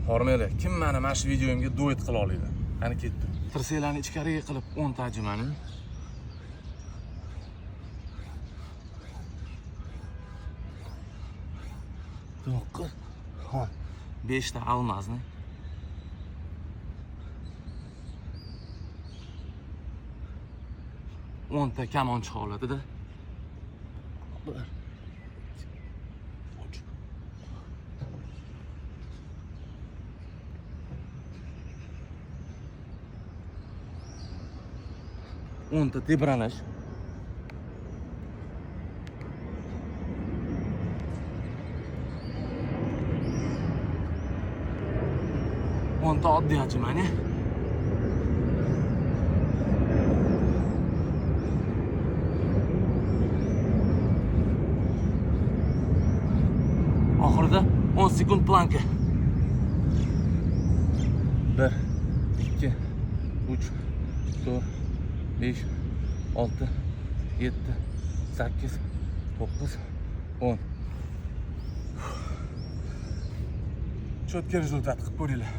Hormanglar, kim mani mana shu videomga duet qila oladi? Qani ketdi. Tirsaklarni ichkariga qilib 10 ta отжимание. To'qqiz, 10. 5 ta алмазный. 10 ta kamonchi holatida. Bir, uch. 10 ta tebranish. 10 ta oddiy отжимание. Oxirida 10 sekund planka. 1, 2, 3, 4, 5, 6, 7, 8, 9, 10. Четкий результат qilib ko'ringlar.